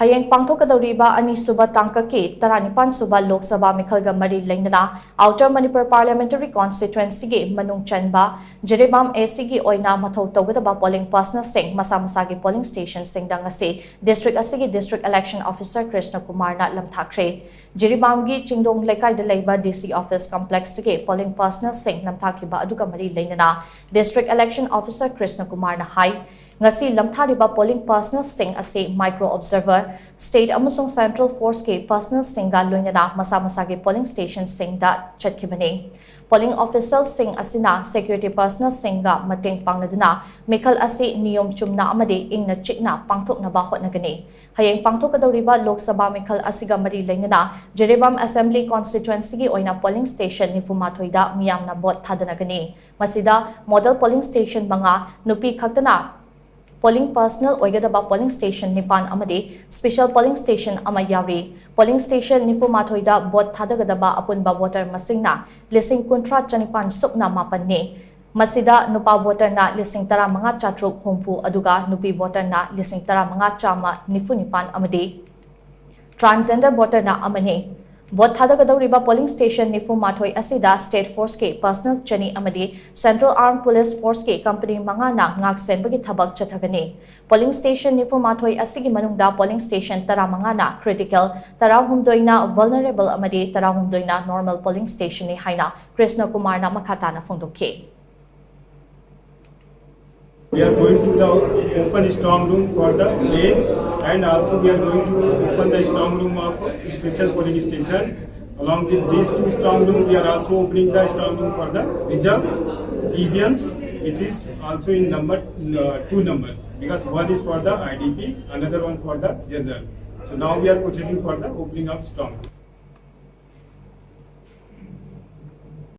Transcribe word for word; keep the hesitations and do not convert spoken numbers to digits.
ꯍꯌꯦꯡ ꯄꯥꯡꯊꯣꯛꯀꯗꯧꯔꯤꯕ ꯑꯅꯤꯁꯨꯕ ꯇꯥꯡꯀꯛꯀꯤ ꯇꯔꯥꯅꯤꯄꯥꯟ ꯁꯨꯕ ꯂꯣꯛ ꯁꯚꯥ ꯃꯤꯈꯜꯒ ꯃꯔꯤ ꯂꯩꯅꯅ Outer Manipur Parliamentary Constituencyꯒꯤ ꯃꯅꯨꯡ ꯆꯟꯕ ꯖꯤꯔꯤꯕꯥꯝ ACꯒꯤ ꯑꯣꯏꯅ ꯃꯊꯧ ꯇꯧꯒꯗꯕ polling personnelꯁꯤꯡ ꯃꯁꯥ ꯃꯁꯥꯒꯤ polling stationꯁꯤꯡꯗ ꯉꯁꯤ district ꯑꯁꯤꯒꯤ District Election Officer ꯀ꯭ꯔꯤꯁꯅ ꯀꯨꯃꯥꯔꯅ ꯂꯝꯊꯥꯈ꯭ꯔꯦ꯫ ꯖꯤꯔꯤꯕꯥꯝꯒꯤ ꯆꯤꯡꯗꯣꯡ ꯂꯩꯀꯥꯏꯗ ꯂꯩꯕ DC office complexꯇꯒꯤ polling personnelꯁꯤꯡ ꯂꯝꯊꯥꯈꯤꯕ ꯑꯗꯨꯒ ꯃꯔꯤ ꯂꯩꯅꯅ District Election Officer ꯀ꯭ꯔꯤꯁꯅ ꯀꯨꯃꯥꯔꯅ ꯍꯥꯏ, ꯉꯁꯤ ꯂꯝꯊꯥꯔꯤꯕ polling personnelꯁꯤꯡ ꯑꯁꯤ micro observer, state ꯑꯃꯁꯨꯡ central forceꯀꯤ personnelꯁꯤꯡꯒ ꯂꯣꯏꯅꯅ ꯃꯁꯥ ꯃꯁꯥꯒꯤ polling stationꯁꯤꯡꯗ ꯆꯠꯈꯤꯕꯅꯤ꯫ Polling officialꯁꯤꯡ ꯑꯁꯤꯅ security personnelꯁꯤꯡꯒ ꯃꯇꯦꯡ ꯄꯥꯡꯅꯗꯨꯅ ꯃꯤꯈꯜ ꯑꯁꯤ ꯅꯤꯌꯣꯝ ꯆꯨꯝꯅ ꯑꯃꯗꯤ ꯏꯪꯅ ꯆꯤꯛꯅ ꯄꯥꯡꯊꯣꯛꯅꯕ ꯍꯣꯠꯅꯒꯅꯤ꯫ ꯍꯌꯦꯡ ꯄꯥꯡꯊꯣꯛꯀꯗꯧꯔꯤꯕ ꯂꯣꯛ ꯁꯚꯥ ꯃꯤꯈꯜ ꯑꯁꯤꯒ ꯃꯔꯤ ꯂꯩꯅꯅ ꯖꯤꯔꯤꯕꯥꯝ Assembly Constituencyꯒꯤ ꯑꯣꯏꯅ polling station ꯅꯤꯐꯨ ꯃꯥꯊꯣꯏꯗ ꯃꯤꯌꯥꯝꯅ vote ꯊꯥꯗꯅꯒꯅꯤ꯫ ꯃꯁꯤꯗ model polling station ꯃꯉꯥ, ꯅꯨꯄꯤ ꯈꯛꯇꯅ polling personnel ꯑꯣꯏꯒꯗꯕ polling station ꯅꯤꯄꯥꯟ ꯑꯃꯗꯤ special polling station ꯑꯃ ꯌꯥꯎꯔꯤ꯫ Polling station ꯅꯤꯐꯨ ꯃꯥꯊꯣꯏꯗ vote ꯊꯥꯗꯒꯗꯕ ꯑꯄꯨꯟꯕ voter ꯃꯁꯤꯡꯅ ꯂꯤꯁꯤꯡ ꯀꯨꯟꯊ꯭ꯔꯥ ꯆꯅꯤꯄꯥꯟ ꯁꯨꯞꯅ ꯃꯥꯄꯟꯅꯤ꯫ ꯃꯁꯤꯗ ꯅꯨꯄꯥ voterꯅ ꯂꯤꯁꯤꯡ ꯇꯔꯥꯃꯉꯥ ꯆꯥꯇ꯭ꯔꯨꯛ ꯍꯨꯝꯐꯨ ꯑꯗꯨꯒ ꯅꯨꯄꯤ voterꯅ ꯂꯤꯁꯤꯡ ꯇꯔꯥꯃꯉꯥ ꯆꯥꯝꯃ ꯅꯤꯐꯨ ꯅꯤꯄꯥꯟ ꯑꯃꯗꯤ transgender voterꯅ ꯑꯃꯅꯤ꯫ Vote ꯊꯥꯗꯒꯗꯧꯔꯤꯕ polling station ꯅꯤꯐꯨ ꯃꯥꯊꯣꯏ ꯑꯁꯤꯗ state forceꯀꯤ personnel ꯆꯅꯤ ꯑꯃꯗꯤ Central Armed Police Forceꯀꯤ company ꯃꯉꯥꯅ ꯉꯥꯛ ꯁꯦꯟꯕꯒꯤ ꯊꯕꯛ ꯆꯠꯊꯒꯅꯤ꯫ Polling station ꯅꯤꯐꯨ ꯃꯥꯊꯣꯏ ꯑꯁꯤꯒꯤ ꯃꯅꯨꯡꯗ polling station ꯇꯔꯥꯃꯉꯥꯅ critical, ꯇꯔꯥꯍꯨꯝꯗꯣꯏꯅ vulnerable ꯑꯃꯗꯤ ꯇꯔꯥꯍꯨꯝꯗꯣꯏꯅ normal polling stationꯅꯤ ꯍꯥꯏꯅ ꯀ꯭ꯔꯤꯁꯅ ꯀꯨꯃꯥꯔꯅ ꯃꯈꯥ ꯇꯥꯅ ꯐꯣꯡꯗꯣꯛꯈꯤ꯫ We are going to the open strong room for the main, and also we are going to open the strong room of special polling station. Along with these two strong room, we are also opening the strong room for the reserve E V Ms, which is also in number, uh, two numbers, because one is for the I D P, another one for the general. So now we are proceeding for the opening of strong room.